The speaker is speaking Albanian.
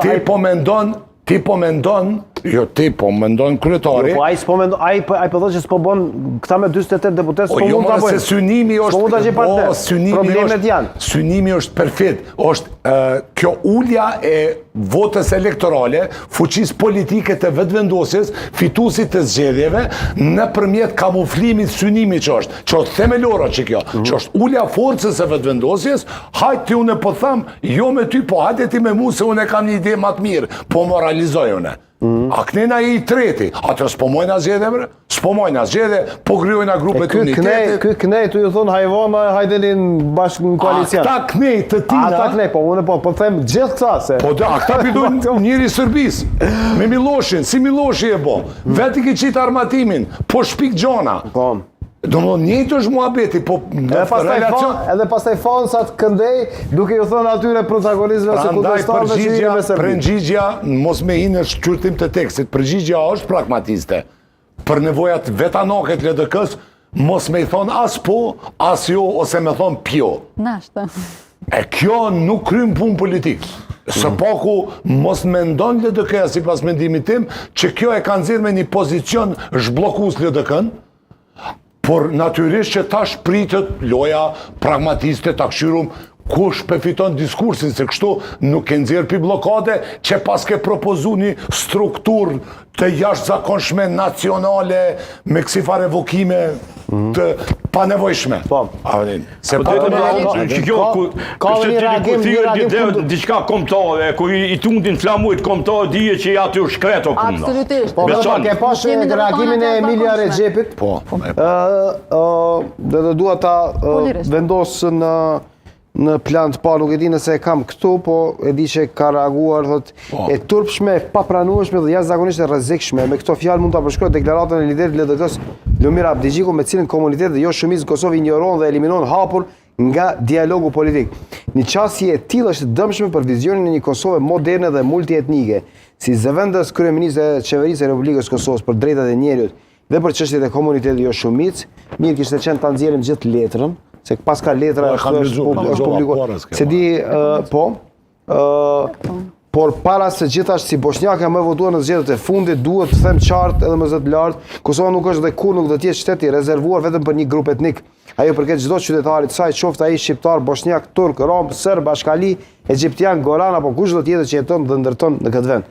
Ti po mendon, ti po mendon, jo ti po mendon kryetari. Jo, po ai s'po mendon, ai po ai po thotë që s'po bën këta me 48 deputetë po s'po jo, mund ta more, bëjnë. se synimi është S'po mund ta gjej partner. Po, synimi Problemet është, janë. Synimi është perfid, është ë, kjo ulja e votës elektorale, fuqisë politike të vetëvendosjes, fituesit të zgjedhjeve, nëpërmjet kamuflimit synimit që është, që është themelora që kjo, Mhm. që është ulja forcës e vetëvendosjes, hajt ti unë po them, jo me ty, po hajde ti me mu se unë e kam një ide më të mirë, po moralizoj unë. Mhm. A knena i i treti, atë s'po mojna zgjedhje, bre? S'po mojna zgjedhje, po krijojna E grupet ky knej, unitetit. ky knej tu ju thon hajvona, hajdeni në bashkë në koalicion. A këta knej të tina, Ata knej, po unë po po them gjithë këta se. Po da, a këta pidojnë njëri Serbis, me Miloshin, si Miloshi e bo, veti ki qitë armatimin, po shpik gjona. Po. Do më njëjtë është muhabeti, po në Edhe pastaj relacion... fa, edhe pastaj fansat këndej duke ju thënë atyre protagonistëve ose Prandaj kundërshtarëve që jeni përgjigja, me Serbi. përgjigja, mos me hi në shqyrtim të tekstit, përgjigja është pragmatiste. Për nevojat vetanake të LDK-s, mos me i thonë as po, as jo, ose me thonë pjo. Nashtë. E kjo nuk kryn punë politik. Së paku mos mendon LDK-ja sipas mendimit tim që kjo e ka nxjerrë me një pozicion zhbllokues LDK-n, por natyrisht që tash pritet loja pragmatiste ta këshyrum kush pe fiton diskursin, se kështu nuk e nxjerr pi bllokade që pas ke propozu një strukturë të jashtëzakonshme nacionale me kësi fare evokime të panevojshme. Po. A vënin? Se Po pa do të ka- thotë që kjo ka- ku ka kështë një ti reagim- ku një thirret reagim një dhe- kundu- diçka kombëtare, ku i, i tundin flamujt kombëtar dije që aty është shkreto puna. Absolutisht. Po, Beson. vetëm pak e pash Jemi në reagimin e rrethana të Emilia jashtëzakonshme. Rexhepit. Po, e, Ë, ë, dhe do dua ta ë, Lirisht. vendos në në plan të parë, nuk e di nëse e kam këtu, po e di që ka reaguar, thot, Po. e turpshme, e papranueshme dhe jashtëzakonisht e rrezikshme. Me këto fjalë mund ta përshkruaj deklaratën e liderit LDK-s Lumir Abdixhiku me cilën komunitetet jo shumicë në Kosovë injoron dhe eliminon hapur nga dialogu politik. Një qasje e tillë është e dëmshme për vizionin e një Kosove moderne dhe multietnike. Si zëvendës kryeministër e qeverisë së Republikës së Kosovës për drejtat e njeriut dhe për çështjet e komunitetit jo shumicë, mirë kishte qenë ta nxjerrim gjithë letrën, se pas ka letra Po, e kam është lexu, është po, është lexova, publikuar. porës ke Se di, ë, po, ë, por para se gjithash si bosnjaka më votuar në zgjedhjet e fundit, duhet të them qartë edhe me zë të lartë, Kosova nuk është dhe kur nuk do të jetë shtet i rezervuar vetëm për një grup etnik. Ajo përket çdo qytetari të saj, qoftë ai shqiptar, bosnjak, turk, rom, serb, ashkali, egjiptian, goran apo kush do të jetë që jeton dhe ndërton në këtë vend.